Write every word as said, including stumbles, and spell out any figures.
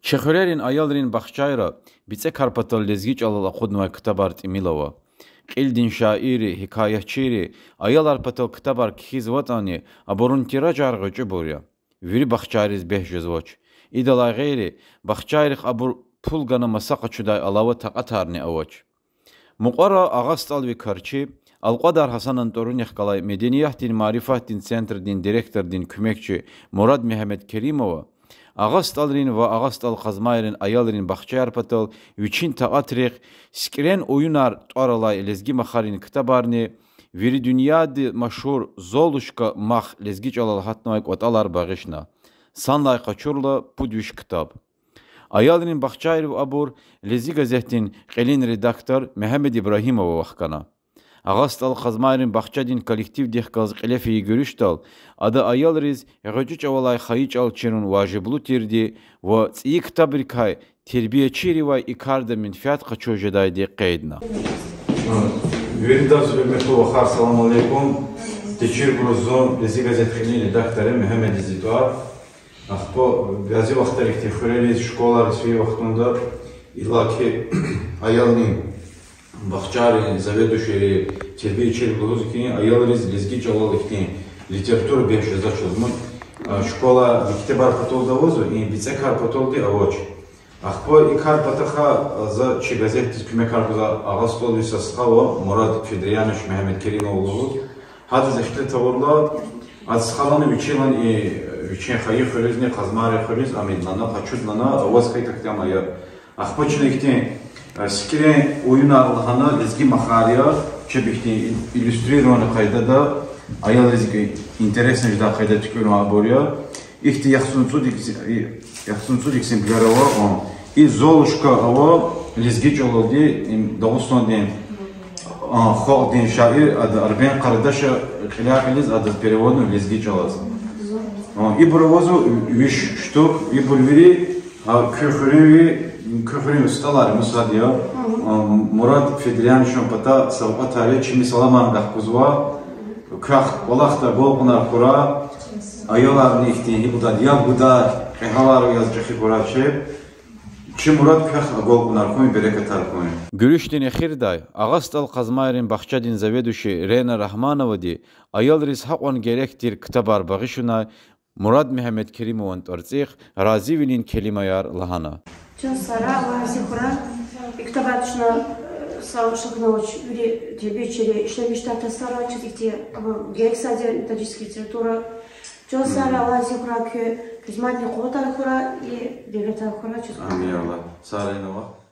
Чи хуьрерин аялрин бахчайра бицӀекар патал лезги чӀалал акъуднавай ктабар тӀимил ава. Кьилдин шаирри, гьикаятчийри аялар патал ктабар кхьизватӀани, абурун тиражар гъвечӀибур я. Вири бахчайриз бес жезвач. Идалай гъейри, бахчайрихъ абур пул гана маса къачудай алава такьатарни авач. Мукьвара Агъа СтӀалви карчи, Алкьвадар Гьасанан тӀварунихъ галай медениятдин-марифатдин центрдин директордин куьмекчи Мурад Мегьамедкеримова Агъа СтӀалрин ва Агъа СтӀал Къазмайрин аялрин бахчаяр патал вичин такьатрихъ СикӀрен уюнар тӀвар алай лезги махарин ктабарни, вири дуьньяда машгьур Золушка мах лезги чӀалал гьатнавай кӀватӀалар багъишна. Санлай къачурла, пуд виш ктаб. Аялрин бахчайрив абур Лезги газетдин кьилин редактор Мегьамед Ибрагьимова вахкана. Агъа СтӀал Къазмайрин бахчадин коллективдихъ галаз кьиле фейи гуьруьшдал ада аялриз гъвечӀи чӀавалай хайи чӀал чирун важиблу тирди ва цӀийи ктабрикай тербиячийривай и карда менфят къачуз жедайди къейдна. Виридаз, гьуьрметлу вахар, салам алейкум. Течирбуруз зун Лезги газет кьилин редактор я, Мегьамедиз и тӀвар. Ахпа бязи вахтара ихьтин хуьрериз, школайриз фейи вахтунда, иллаки аялрин бахчайрин заведующийри, тербиячийри лугьуз хьи, аялриз лезги чӀалал ихьтин литература бес жезвач лугьуз. Школа, мектебар паталди авазва, и бицӀекар паталди авач. Ахпа и кар патахъай за чи газетдиз куьмекар гузвай Агъа СтӀалви са стха ава, Мурад Федриянович Мегьамедкеримов лугьуз. Гьадаз ихтилат авурла, а стхадилани вичилан и, вичин хайи хуьруьзни, Къазмайрин хуьруьз ам ийидлана, къачудна, аваз хьайитӀа хьтин ая. Ахпа чна ихьтин, э, СикӀрен уюнар лагьана, лезги махар я, чеб ихьтин иллюстрированный къайдада, аялриз интересно жедай къайдада туькӀуьрнавайбур я. Ихьтин яхцӀурни цӀуд экз-, яхцӀурни цӀуд экземпляр ава, а. И Золушка ава лезги чӀалалди, им Дагъустандин, а, халкьдин шаир, ада Арбен Къарадаша кьиляй-кьилиз адаз переводнава лезги чӀалаз. А, ибур авазва виш штук, ибур вири, а, куь хуьруьнви, куь хуьруьн устӀалар я, мусад я, а, Мурад Федрияновичан патай савкьватар я, чими саламар гахкузва, квехъ кӀвалахда агалкьунар хьурай, аяларни ихьтин гьикӀ лугьуда, яб гудай кьегьалар яз чӀехи хьурай чеб. Чи мурад квехъ агалкьунар хьуй, берекатар хьуй. Гуьруьшдин эхирдай Агъа СтӀал Къазмайрин бахчадин заведующий Рена Рагьмановади аялриз гьакьван герек тир ктабар багъишунай Мурад Мегьамедкеримован тӀварцӀихъ разивилин келимаяр лагьана. Чан сагърай, Аллагьди рази хьурай. И ктабар чна, э, са шакни авач, вири тербиячийри ишлемишдай тестар авачиз ихьтин, абур герексайди я таджикский литература. Чан сагърай, Аллагьди рази хьурай, куь хизметдин къуватар хьурай, и девлетар хьурай чаз. Амин, я Аллагь. Сагърай, я Аллагь.